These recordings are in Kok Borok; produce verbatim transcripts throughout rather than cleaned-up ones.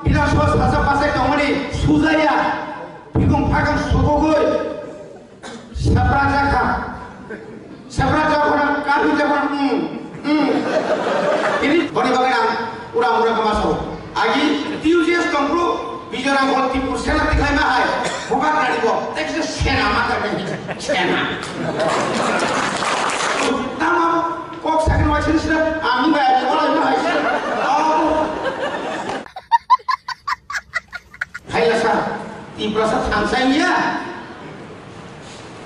Bidhan Sabha sajak bachai tongmani sujaya, bikung phakang sukugwi, sepra jakha, sepra jakhona, kahi jakhona, mm, mm. Ini boni bagwi ang ura mura kama sao. Agi T U J S tongphru, Bijoy Rangkhol Tipur Sena tikhlaima hai, bubagrani bo, tekse sena ma kani, sena. Tamo, kok sakni waisini sina, ang bai, ora ino hai sina. Oh. Haila sa, Tiprasa thansa iya.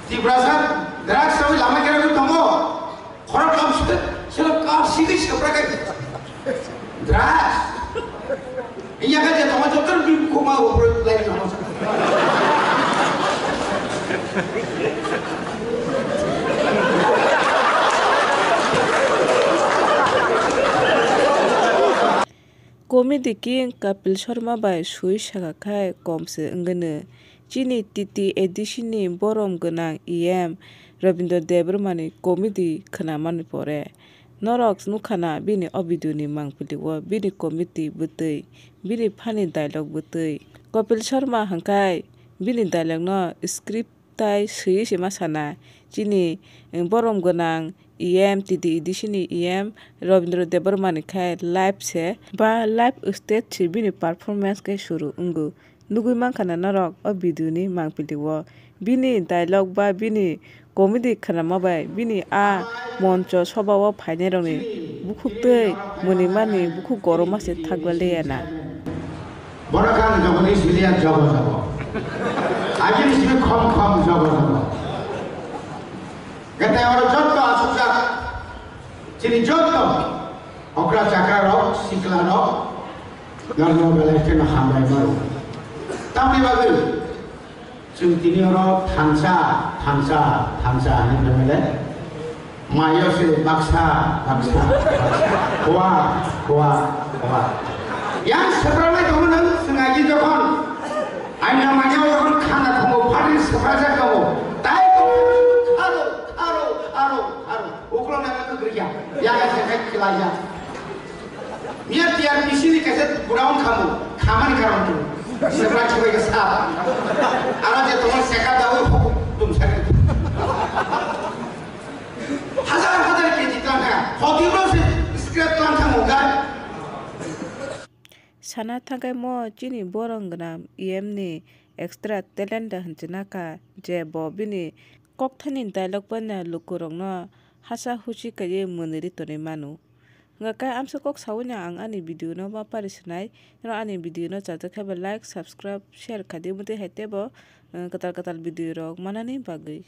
Tiprasa drugs sawi lama kera tongo. Khorok lamsuk, sila kap sidi sepra kai. Drugs. Iya kan jatuh macam kan bim kuma obrol lain nama. Comedy King Kapil Sharma bai sui saka khai kom se wngwino. Chini T T A D C ni borom gwnang E M Rabindra Debbarma ni comedy khwnamani pore norok nukha na bini o video ni mangpili o bini comedy bwtwi, bini funny dialogue bwtwi. Kapil Sharma hwnkhe bini dialogue no script tai swiwi se ma sana. Chini, eh, borom gwnang E M, T T A D C ni E M Rabindra Debbarma ni khai live se, ba live stage se bini performance khe suru wngo. Nugwi mankha na norok o video ni mangpili o. Bini dialogue ba bini comedy khwnama bai bini a moncho soba o phainai rokni bukhuk twi mwnwi mani bukhuk goroma se thakgwi liya na. Borok ang jogoni siliya jogo jogo. Agini simi khom khom jogo jogo. Gete oro jotto asukjak. Chini jotto. Okra chakra rok, sikla rok. Norno belai kheno hambai maro. Tamni bagwi. Chwng tini oro thansa, thansa, thansa hinwi phaimale. Mayo se baksa, baksa, baksa. Kua, kua, kua. Yang sepralai tongo nang sengaji jokhon. Aina mayo jokhon khana khongo phatri seprajak tongo. Tai tongo kharo, kharo, kharo, kharo. Uklo nang kagriya. Yang sekai khilaiya. Miya T R P C ni kaisa ground khamu, khamani karon tu. Sebra chubai ka sa. Aro je tomar seka dawi huk tum sari. Hazar hazar K G tlang kha. Hoti bro se scrap tlang kha mo ga. Sana thangkai mo chini borong gwnam E M ni extra talent da hinchina kha je bo bini kokthani dialogue bai na lukurokno hasa husi kaiwi mwnwi ri tonwi mano. Hwnkhe amsa kok saui no ang ani video no ma pari swnai. Norok ani video no chajak khe ba like, subscribe, share kha di, omo twi hai teibo, eh, kwtal kwtal video rok manani bagwi.